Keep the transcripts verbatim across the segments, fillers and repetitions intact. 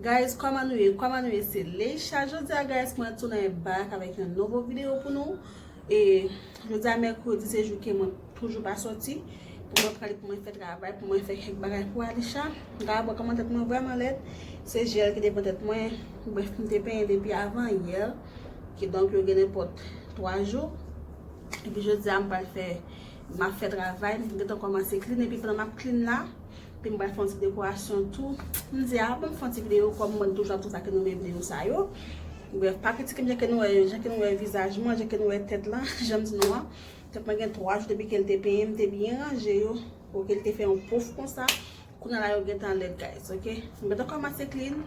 Guys, kòman nou ye? Kòman nou ye? Se Leisha. Jodi a, guys, mwen tounen back avèk yon nouvo videyo pou nou. E jodi a, mèkredi, se jou ke mwen toujou pa sòti. Pou mwen pral, pou mwen fè travay, pou mwen fè kèk bagay pou Alisha. Gade bò kòman tèt mwen vrèman lèd. Se jèl ki te pran tèt mwen. Brèf, m te penyen depi avan yè. Kidonk, yo gen nenpòt twa jou. Epi jodi a, m pral fè, m ap fè travay. M gentan kòmanse clean. Epi pandan m ap clean la, epi m pral fè yon ti dekorasyon tou. M di, a, bon, m fè yon ti videyo, kòm mwen toujou ap di sa ke nou renmen videyo sa yo. Brèf, pa kritike m, jan ke nou wè, jan ke nou wè vizaj mwen, jan ke nou wè tèt lan, jan m di nou an. Tèt mwen gen twa jou depi ke l te penyen, m te byen ranje yo. Oke, l te fè yon pouf konsa. Kounye a la yo gentan lèd, guys, oke? M gentan kòmanse clean.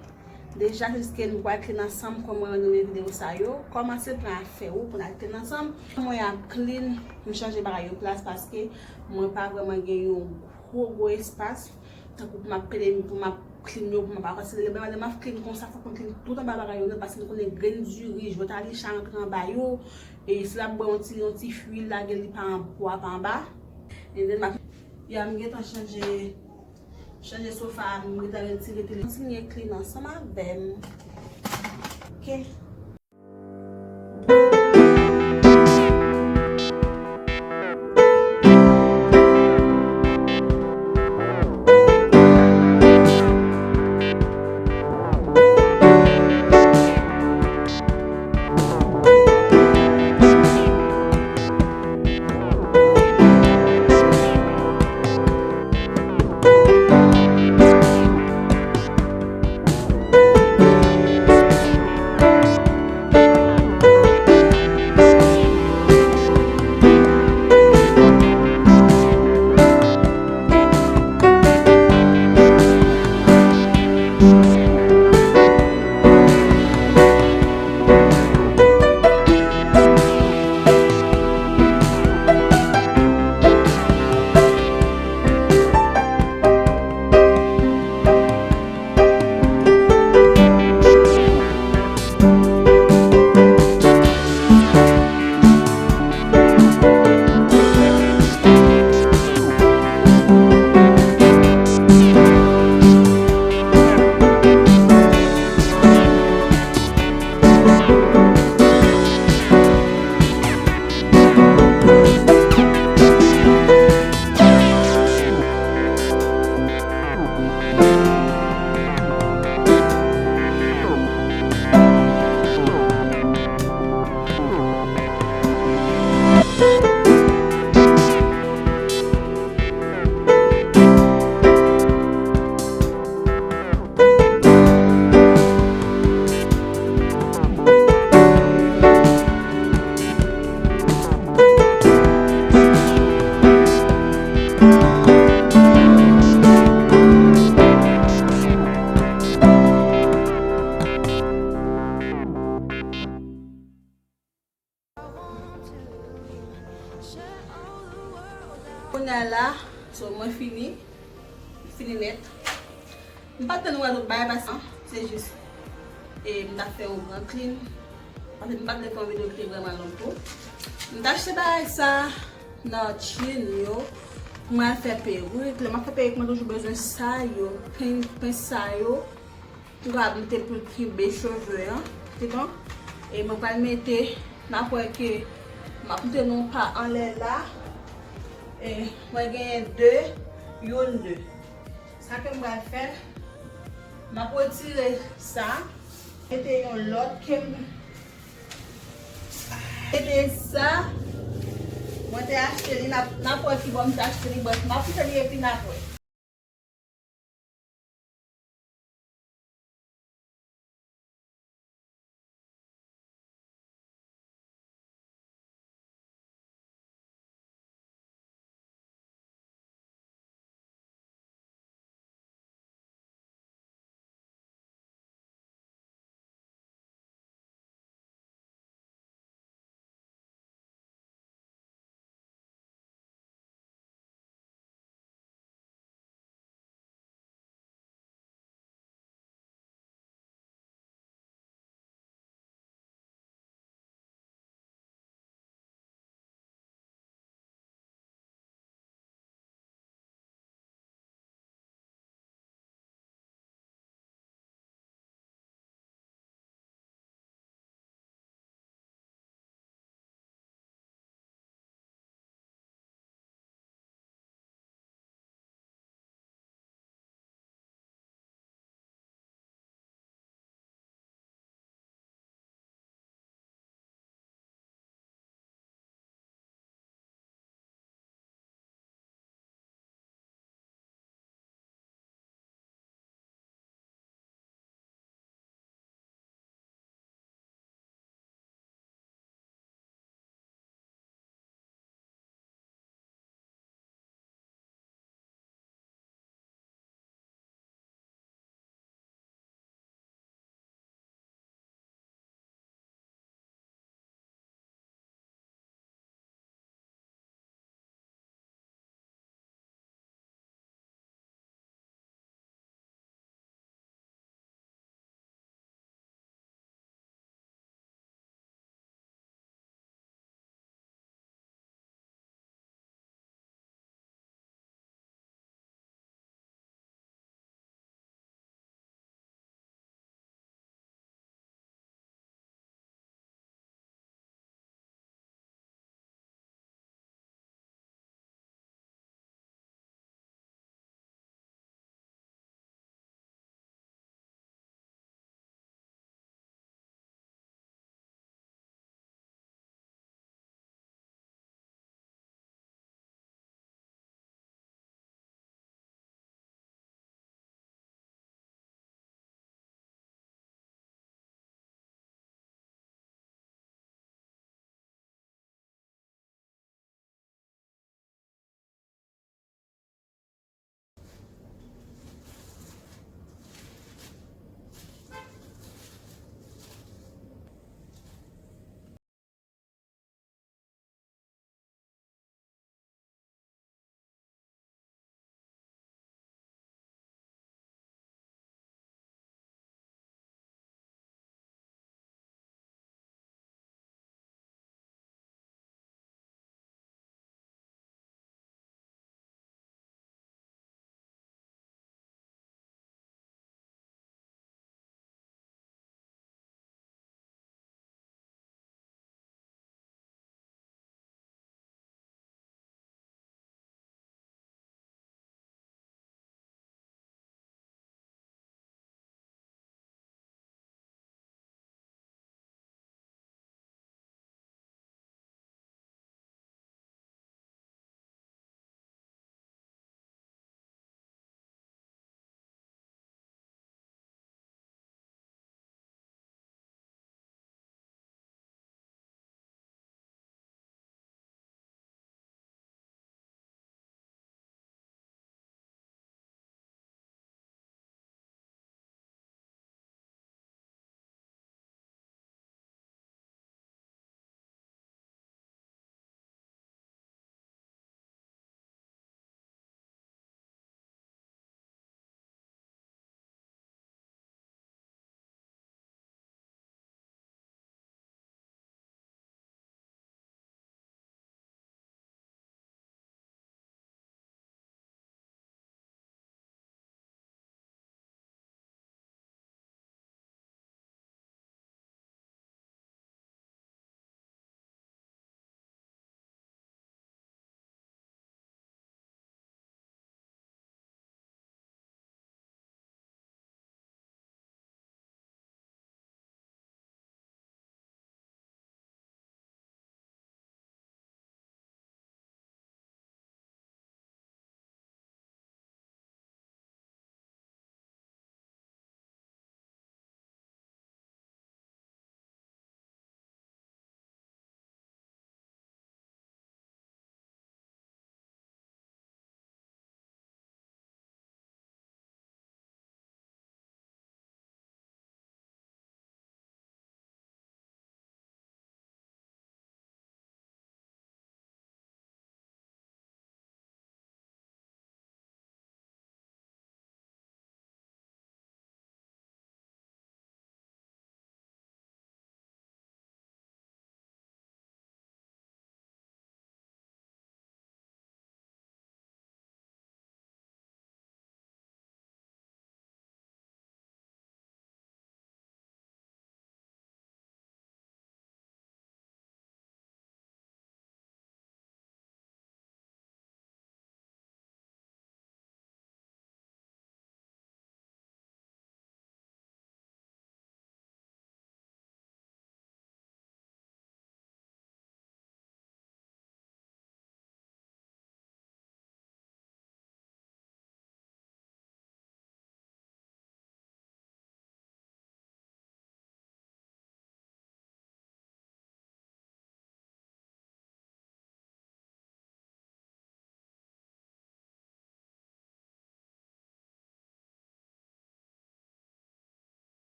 Deja, se jis ke nou pral clean ansanm, kòm mwen renmen videyo sa yo. Kòmanse pran afè ou pou n al clean ansanm. Mwen ap clean, m chanje bagay yo plas paske mwen pa vrèman gen yon gwo, gwo espas. Tankou pou m ap pede, pou m ap clean yo, pou m ap avanse. Lè m, lè m ap clean konsa, fòk mwen clean tout anba bagay yo nèt, paske nou konnen grenn diri, jwèt Alisha rantre anba yo. E si l ap bwè yon ti, yon ti fwi, lage li pa an bwa, pa anba. And then, m ap, ya, m gentan chanje, chanje sofa a, m gentan retire tele. Kontinye clean ansanm avè m. Ok. Kounye a la, so mwen fini, fini nèt. M pa t tann wè lòt bagay pase, se jis, e, m t ap fè yon gran clean. Paske m pa t vle fè yon videyo ki te vrèman long tou. M t achte bagay sa nan Shein yo. Pou mwen al fè perik. Lè m ap fè perik, mwen toujou bezwen sa yo. Pen, pens sa yo. Pou kapab mete pou l kenbe cheve an, te bon. E mwen pral mete, n ap wè ke m ap mete nou pa anlè la. E mwen genyen de, youn de. Sa ke m pral fè, m ap retire sa, mete yon lòt ke m, mete sa, mwen te achte li, n ap, n ap wè ki bò m te achte li, brèf, m ap kite li epi n ap wè.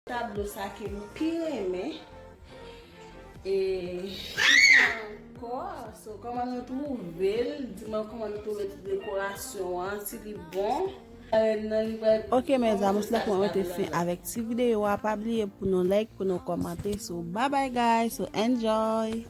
Tablo sa ke m pi renmen. E ankò, so kòman nou twouve l? Di mwen kòman nou twouve ti dekorasyon an, si li bon. Nan li pral Ok, mes amours, la pou mwen mete fen avèk ti videyo a. Pa bliye pou nou like, pou nou kòmante. So, bye bye guys. So, enjoy.